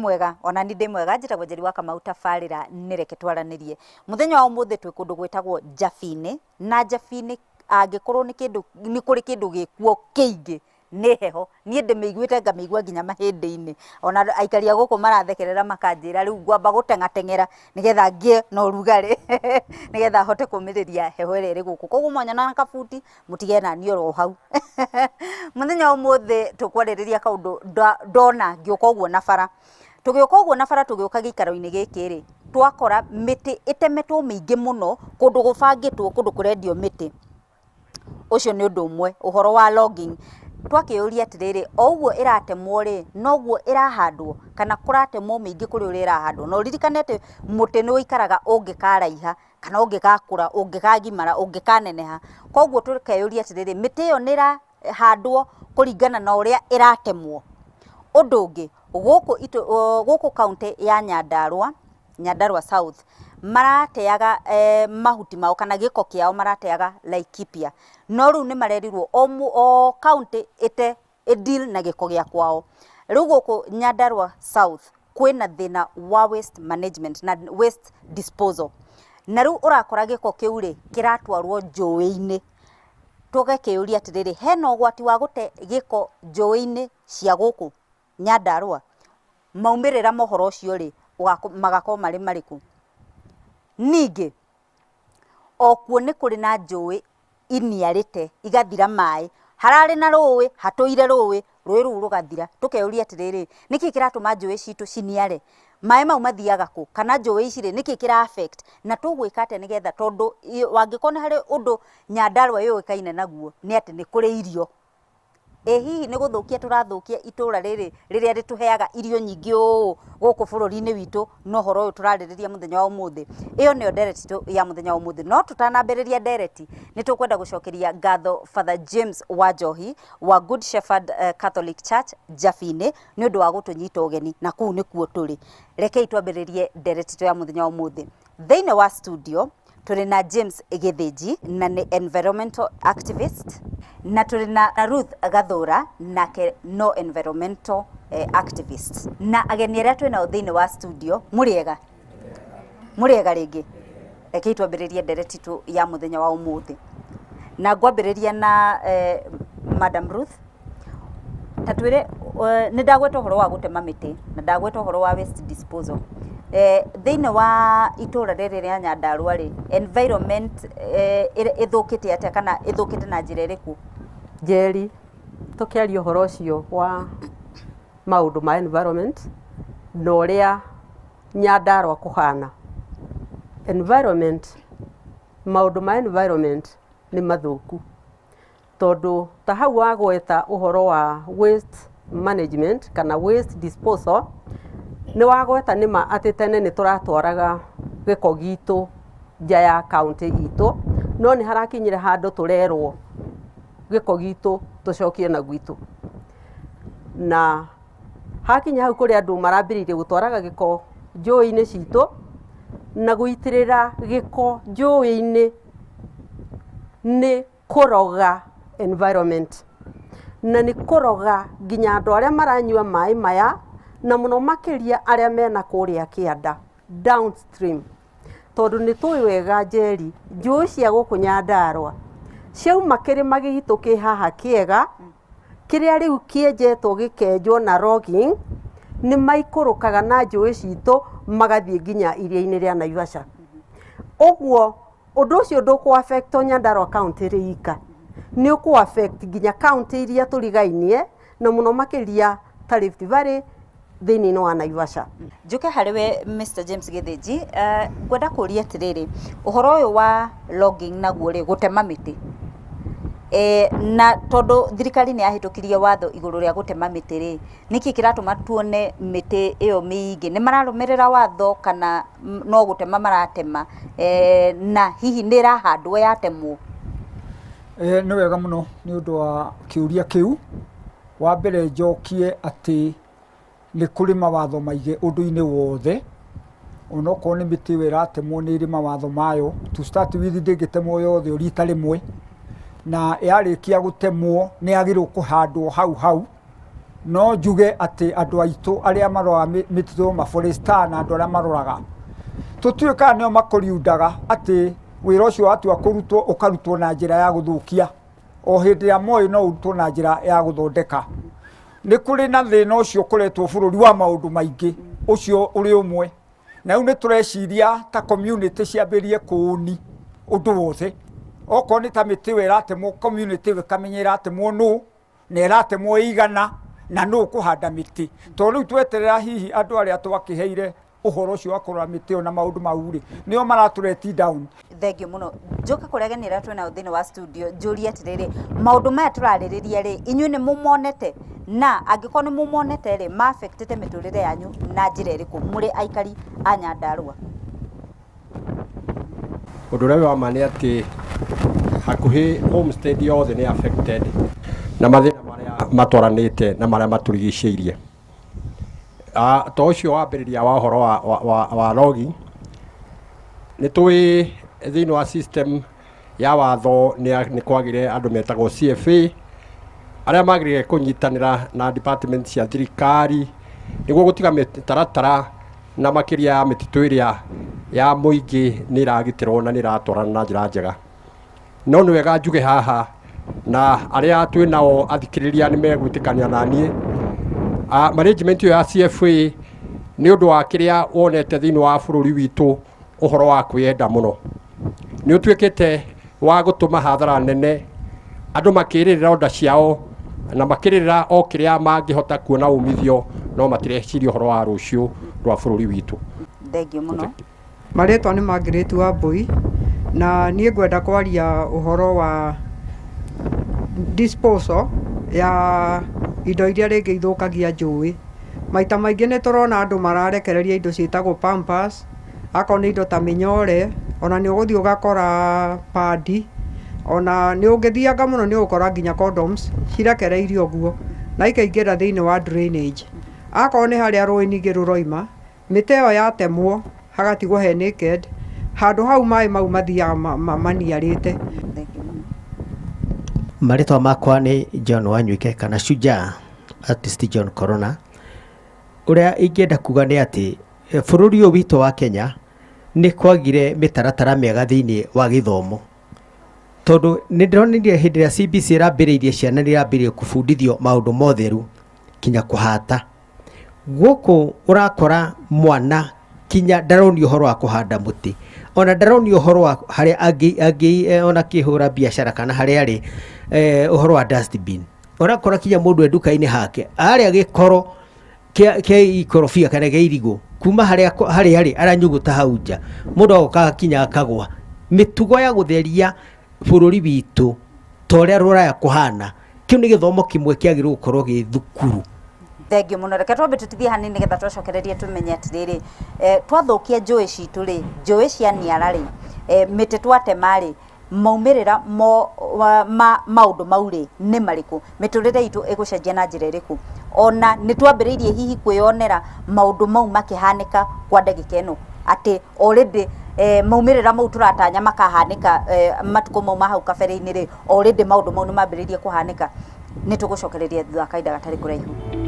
Mwega ona ni ndĩ mwega. Njĩtagwo Njeri wa Kamau. Tabarĩra nĩ Reke Twaranĩrie. Mũthenya wa ũmũthĩ twĩ kũndũ gwĩtagwo Njabinĩ, na Njabinĩ angĩkorwo nĩ kĩndũ nĩ kũrĩ kĩndũ gĩkuo kĩingĩ nĩ heho. Niĩ ndĩmĩiguĩte ngamĩigua nginya mahĩndĩ-inĩ. Ona aikari a gũkũ marathekerera makanjĩra rĩu ngwamba gũteng'ateng'era nĩgetha ngĩe na ũrugarĩ, nĩgetha hote kũmĩrĩria heho ĩrĩa ĩrĩ gũkũ. Koguo mwanyona na kabuti mũtige nani oro hau. Mũthenya wa ũmũthĩ tũkwarĩrĩria kaũndũ ndona ngĩũka ũguo na bara. Tũgĩũka ũguo na bara, tũgĩũka gĩikaro-inĩ gĩkĩ rĩ, twakora mĩtĩ ĩtemetwo mĩingĩ mũno kũndũ gũbangĩtwo kũndũ kũrendio mĩtĩ. Ũcio nĩ ũndũ ũmwe, ũhoro wa logging. Twakĩyũria atĩrĩrĩ, o ũguo ĩratemwo rĩ, noguo ĩrahandwo kana kũratemwo mĩingĩ kũrĩ ũrĩa ĩrahandwo? Na ũririkane atĩ mũtĩ nĩ ũikaraga ũngĩkaraiha kana ũngĩgakũra, ũngĩkagimara, ũngĩkaneneha. Koguo tũkeyũria atĩrĩrĩ, mĩtĩ ĩyo nĩ ĩrahandwo kũringana na ũrĩa ĩratemwo? Ũndũ ũngĩ, gũkũ kaũntĩ ya Nyandarũa, Nyandarua South, marateaga mahuti mao kana gĩko kĩao marateaga Laikipia. No rĩu nĩ marerirwo o kaũntĩ ĩte ĩ deal na gĩko gĩa kwao. Rĩu gũkũ Nyandarua South kwĩna thĩna wa waste management na waste disposal. Na rĩu ũrakora gĩko kĩu rĩ kĩratwarwo njũĩ-inĩ. Tũgakĩyũria atĩrĩrĩ, hena ũgwati wa gũte gĩko njũĩ-inĩ cia gũkũ Nyandarua? Maumĩrĩra ma ũhoro ũcio rĩ magakorwo marĩ marĩkũ? Ningĩ okuo nĩ kũrĩ na njũĩ iniarĩte igathira maĩ. Hararĩ na rũĩ, hatũire rũĩ, rũĩ rũu rũgathira. Tũkeyũria atĩrĩrĩ, nĩkĩ kĩratũma njũĩ citũ ciniare? Maĩ mau mathiaga kũ? Kana njũĩ ici rĩ, nĩkĩ kĩra affect? Na tũgwĩka atĩa nĩgetha, tondũ wangĩkorwo nĩ harĩ ũndũ Nyandarua yũĩkaine naguo nĩ atĩ nĩ kũrĩ irio. Ĩ hihi nĩ gũthũkia tũrathũkia itũra rĩrĩ rĩrĩa rĩtũheaga irio nyingĩ ũũ gũkũ bũrũri-inĩ witũ na ũhoro ũyũ tũrarĩrĩria mũthenya wa ũmũthĩ? Ĩyo nĩyo ndereti itũ ya mũthenya wa ũmũthĩ. No tũtanambĩrĩria ndereti, nĩ tũkwenda gũcokeria ngatho Father James Wanjohi wa Good Shepherd Catholic Church Njabinĩ nĩ ũndũ wa gũtũnyita ũgeni, na kũu nĩkuo tũrĩ. Rekei twambĩrĩrie ndereti itũ ya mũthenya wa ũmũthĩ. Thĩinĩ wa studio tũrĩ na James Gĩthĩnji na nĩ environmental activist, na tũrĩ na Ruth Gathũra, nake no environmental activist. Na ageni arĩa twĩ nao thĩinĩ wa studio, mũrĩega? Mũrĩega rĩngĩ? Rekei twambĩrĩrie ndereti itũ ya mũthenya wa ũmũthĩ. Na ngwambĩrĩria na Madam Ruth. Ta twĩre, nĩ ndagweta ũhoro wa gũtema mĩtĩ na ndagweta ũhoro wa waste disposal. Thĩinĩ wa itũra rĩrĩ rĩa Nyandarua rĩ, environment ĩthũkĩte atĩa kana ĩthũkĩte na njĩra ĩrĩkũ? Njeri, tũkĩaria ũhoro ũcio wa maũndũ ma environment na ũrĩa Nyandarua kũhana. Environment, maũndũ ma environment nĩ mathũku, tondũ ta hau wagweta ũhoro wa waste management kana waste disposal, nĩ wagweta nĩma atĩ tene nĩ tũratwaraga gĩko gitũ nja ya kaũntĩ itũ, no nĩ harakinyire handũ tũrerwo gĩko gitũ tũcokie na gwitũ. Na hakinya hau kũrĩ andũ marambĩrĩirie gũtwaraga gĩko njũĩ-inĩ citũ, na gũitĩrĩra gĩko njũĩ-inĩ nĩ kũroga environment, na nĩ kũroga nginya andũ arĩa maranyua maĩ maya, na mũno makĩria arĩa mena kũrĩa kĩanda, downstream, tondũ nĩ tũĩ wega, Njeri, njũĩ cia gũkũ Nyandarũa ciauma kĩrĩma gitũ kĩ haha kĩega, kĩrĩa rĩu kĩenjetwo gĩkenjwo na logging, nĩ maikũrũkaga na njũĩ citũ magathiĩ nginya iria-inĩ rĩa Naivasha. Ũguo ũndũ ũcio ndũkũ affect o Nyandarua County rĩ ika, nĩ ũkũ affect nginya kaũntĩ iria tũrigainie, na mũno makĩria ta Rift Valley thĩinĩ wa Naivasha. Njũke harĩ we Mr James Gĩthĩnji, ngwenda kũria atĩrĩrĩ, ũhoro ũyũ wa logging naguo rĩ, gũtema mĩtĩ, na tondũ thirikari nĩ yahĩtũkirie watho igũrũ rĩa gũtema mĩtĩ rĩ, nĩkĩ kĩratũma tuone mĩtĩ ĩyo mĩingĩ? Nĩ mararũmĩrĩra watho kana no gũtema maratema, na hihi nĩ ĩrahandwo yatemwo? Nĩ wega mũno nĩ ũndũ wa kĩũria kĩu. Wa mbere njokie atĩ nĩ kũrĩ mawatho maige ũndũ-inĩ wothe, onokorwo nĩ mĩtĩ ĩyo ĩratemwo nĩ ĩrĩ mawatho mayo. To start with ndĩngĩtemwo yothe o rita rĩmwe, na yarĩkia gũtemwo nĩ yagĩrĩirwo kũhandwo hau hau. No njuge atĩ andũ aitũ arĩa maroraga mĩtitũ, maforester na andũ arĩa maroraga, tũtiũĩ kana nĩo makoriundaga atĩ wĩra ũcio watua kũrutwo ũkarutwo na njĩra ya gũthũkia, o hĩndĩ ĩrĩa moĩ no ũrutwo na njĩra ya gũthondeka. Nĩ kũrĩ na thĩna ũcio ũkoretwo bũrũri wa maũndũ maingĩ, ũcio ũrĩ ũmwe. Na rĩu nĩ tũreciria ta community ciambĩrĩrie kũũni ũndũ wothe. Okorwo nĩ ta mĩtĩ ĩyo ĩratemwo, community ĩyo ĩkamenya ĩratemwo nũ, na ĩratemwo ĩigana, na nũ ũkũhanda mĩtĩ. Tondũ rĩu tweterera hihi andũ arĩa twakĩheire ũhoro ũcio wa kũrora mĩtĩ ĩyo na maũndũ mau rĩ, nĩo maratũ down. Thengiũ mũno. Njoke kũrĩ ageni arĩa twĩnao thĩinĩ wa studio, njũrie atĩrĩrĩ, maũndũ maya tũrarĩrĩria rĩ, inyuĩ nĩ mũmonete? Na angĩkorwo nĩ mũmonete rĩ, ma affect ĩte mĩtũrĩre yanyu na njĩra ĩrĩkũ mũrĩ aikari a Nyandarũa? Ũndũ ũrĩa wĩ wa ma nĩ atĩ hakuhĩ homestead yothe nĩ affected na mathĩna marĩa matwaranĩte na marĩa matũrigicĩirie. To ũcio wambĩrĩria wa ũhoro wa logging, nĩ tũĩ thĩinĩ wa system ya watho nĩ kwagire andũ metagwo CFA arĩa magĩrĩire kũnyitanĩra na department cia thirikari nĩguo gũtiga mĩtaratara na makĩria ya mĩtitũ ĩrĩa ya mũingĩ nĩ ĩragitĩrwo na nĩ ĩratwarana na njĩra njega. No nĩ wega njuge haha na arĩa twĩ nao athikĩrĩria nĩ megwĩtĩkania na niĩ, management ĩyo ya CFA nĩ ũndũ wa kĩrĩa wonete thĩinĩ wa bũrũri witũ ũhoro wa kwĩyenda mũno, nĩ ũtuĩkĩte wa gũtũma hathara nene, andũ makĩrĩrĩra order ciao na makĩrĩrĩra o kĩrĩa mangĩhota kuona umithio, no matireciria ũhoro wa rũciũ rwa bũrũri witũ. Thengiũ mũno. Marĩtwa nĩ Margaret Wambui, na niĩ ngwenda kwaria ũhoro wa disposal ya indo iria rĩngĩ ithũkagia njũĩ. Maita maingĩ nĩ tũrona andũ mararekereria indo ciĩtagwo pampers, akorwo nĩ indo ta mĩnyore, ona nĩ ũgũthiĩ ũgakora padi, ona nĩ ũngĩthianga mũno nĩ ũgũkora nginya condoms cirekereirio ũguo na ikaingĩra thĩinĩ wa drainage. Akorwo nĩ harĩa rũĩ ningĩ rũroima, mĩtĩ ĩyo yatemwo hagatigwo he naked, handũ hau maĩ mau mathiaga maniarĩte. Marĩtwa makwa nĩ John Wanywike kana Shujaa Artist John Corona. Ũrĩa ingĩenda kuga nĩ atĩ bũrũri ũyũ witũ wa Kenya nĩ kwagire mĩtaratara mĩega thĩinĩ wa gĩthomo, tondũ nĩ ndĩronire hĩndĩ ĩrĩa CBC ĩrambĩrĩirie ciana nĩ irambĩrĩirie kũbundithio maũndũ ma ũtheru kinya kũhata. Gũkũ ũrakora mwana kinya ndaronio ũhoro wa kũhanda mũtĩ, ona ndaronio ũhoro wa harĩa angĩ ona akĩhũra biacara kana harĩa arĩ, ũhoro wa dustbin. Ũrakora kinya mũndũ e nduka-inĩ hake arĩa gĩkoro kĩa ikorobia kana gĩa irigũ kuma harĩa harĩa arĩ aranyuguta hau nja, mũndũ agoka kinya akagwa. Mĩtugo ya gũtheria bũrũri witũ ta ũrĩa rũraya kũhana, kĩu nĩ gĩthomo kĩmwe kĩagĩrĩirwo gũkorwo gĩ thukuru. Thengiũ mũno. Reke twambe tũtithie hanini nĩgetha twacokererie tũmenye atĩrĩrĩ, twathũkia njũĩ citũ rĩ, njũĩ cia niara rĩ, mĩtĩ twatema rĩ, maumĩrĩra mo ma maũndũ mau rĩ nĩ marĩkũ? Mĩtũrĩre itũ ĩgũcenjia na njĩra ĩrĩkũ? Ona nĩ twambĩrĩirie hihi kwĩyonera maũndũ mau makĩhanĩka kwa ndagĩka ĩno, atĩ already maumĩrĩra mau tũratanya makahanĩka matukũ mau ma hau kabere-inĩ rĩ, already maũndũ mau nĩ mambĩrĩirie kũhanĩka. Nĩ tũgũcokereria thutha wa kahinda gatarĩ kũraihu.